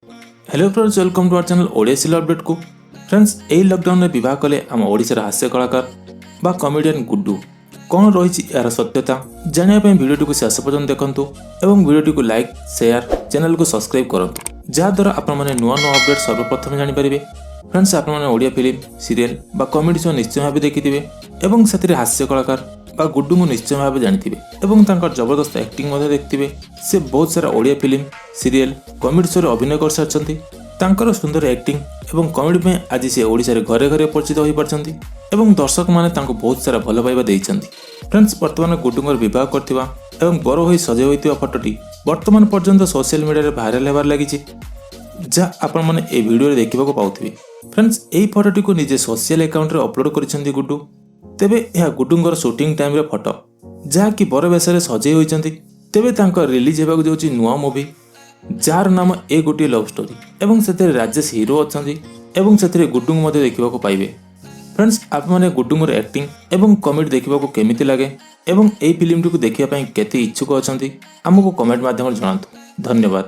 Hello friends, welcome to our channel Odia ସିଲ ଅପଡେଟ୍କୁ। Friends, ଏହି ଲକଡାଉନରେ ବିବାହ କଲେ ଆମ ଓଡ଼ିଶାର ହାସ୍ୟ କଳାକାର ବା କମେଡ଼ିଆନ୍ ଗୁଡ୍ଡୁ। କ'ଣ ରହିଛି ଏହାର ସତ୍ୟତା, ଜାଣିବା ପାଇଁ ଭିଡ଼ିଓଟିକୁ ଶେଷ ପର୍ଯ୍ୟନ୍ତ ଦେଖନ୍ତୁ ଏବଂ ଭିଡ଼ିଓଟିକୁ ଲାଇକ୍, ସେୟାର, ଚ୍ୟାନେଲକୁ ସବସ୍କ୍ରାଇବ୍ କରନ୍ତୁ, ଯାହାଦ୍ୱାରା ଆପଣମାନେ ନୂଆ ନୂଆ ଅପଡେଟ୍ ସର୍ବପ୍ରଥମେ ଜାଣିପାରିବେ। ଫ୍ରେଣ୍ଡସ୍, ଆପଣମାନେ ଓଡ଼ିଆ ଫିଲ୍ମ, ସିରିଏଲ୍ ବା କମେଡ଼ି ଶୋ ନିଶ୍ଚୟ ଭାବେ ଦେଖିଥିବେ ଏବଂ ସେଥିରେ ହାସ୍ୟ କଳାକାର ବା ଗୁଡ୍ଡୁଙ୍କୁ ନିଶ୍ଚୟ ଭାବେ ଜାଣିଥିବେ ଏବଂ ତାଙ୍କର ଜବରଦସ୍ତ ଆକ୍ଟିଂ ମଧ୍ୟ ଦେଖିଥିବେ। ସେ ବହୁତ ସାରା ଓଡ଼ିଆ ଫିଲ୍ମ, ସିରିଏଲ୍, କମେଡ଼ି ଶୋରେ ଅଭିନୟ କରିସାରିଛନ୍ତି। ତାଙ୍କର ସୁନ୍ଦର ଆକ୍ଟିଂ ଏବଂ କମେଡ଼ି ପାଇଁ ଆଜି ସେ ଓଡ଼ିଶାରେ ଘରେ ଘରେ ପରିଚିତ ହୋଇପାରିଛନ୍ତି ଏବଂ ଦର୍ଶକମାନେ ତାଙ୍କୁ ବହୁତ ସାରା ଭଲ ପାଇବା ଦେଇଛନ୍ତି। ଫ୍ରେଣ୍ଡସ୍, ବର୍ତ୍ତମାନ ଗୁଡ୍ଡୁଙ୍କର ବିବାହ କରିଥିବା ଏବଂ ବର ହୋଇ ସଜେଇ ହୋଇଥିବା ଫଟୋଟି ବର୍ତ୍ତମାନ ପର୍ଯ୍ୟନ୍ତ ସୋସିଆଲ ମିଡ଼ିଆରେ ଭାଇରାଲ ହେବାରେ ଲାଗିଛି, ଯାହା ଆପଣମାନେ ଏହି ଭିଡ଼ିଓରେ ଦେଖିବାକୁ ପାଉଥିବେ। ଫ୍ରେଣ୍ଡସ୍, ଏହି ଫଟୋଟିକୁ ନିଜେ ସୋସିଆଲ ଆକାଉଣ୍ଟରେ ଅପଲୋଡ଼ କରିଛନ୍ତି ଗୁଡ୍ଡୁ। ତେବେ ଏହା ଗୁଡ୍ଡୁଙ୍କର ସୁଟିଂ ଟାଇମ୍ର ଫଟୋ, ଯାହାକି ବର ବେଶରେ ସଜେଇ ହୋଇଛନ୍ତି। ତେବେ ତାଙ୍କ ରିଲିଜ୍ ହେବାକୁ ଯାଉଛି ନୂଆ ମୁଭି, ଯାହାର ନାମ ଏ ଗୋଟିଏ ଲଭ୍ ଷ୍ଟୋରି ଏବଂ ସେଥିରେ ରାଜେଶ ହିରୋ ଅଛନ୍ତି ଏବଂ ସେଥିରେ ଗୁଡ୍ଡୁଙ୍କୁ ମଧ୍ୟ ଦେଖିବାକୁ ପାଇବେ। ଫ୍ରେଣ୍ଡସ୍, ଆପଣମାନେ ଗୁଡ୍ଡୁଙ୍କର ଆକ୍ଟିଂ ଏବଂ କମେଡ଼ି ଦେଖିବାକୁ କେମିତି ଲାଗେ ଏବଂ ଏହି ଫିଲ୍ମଟିକୁ ଦେଖିବା ପାଇଁ କେତେ ଇଚ୍ଛୁକ ଅଛନ୍ତି, ଆମକୁ କମେଣ୍ଟ ମାଧ୍ୟମରେ ଜଣାନ୍ତୁ। ଧନ୍ୟବାଦ।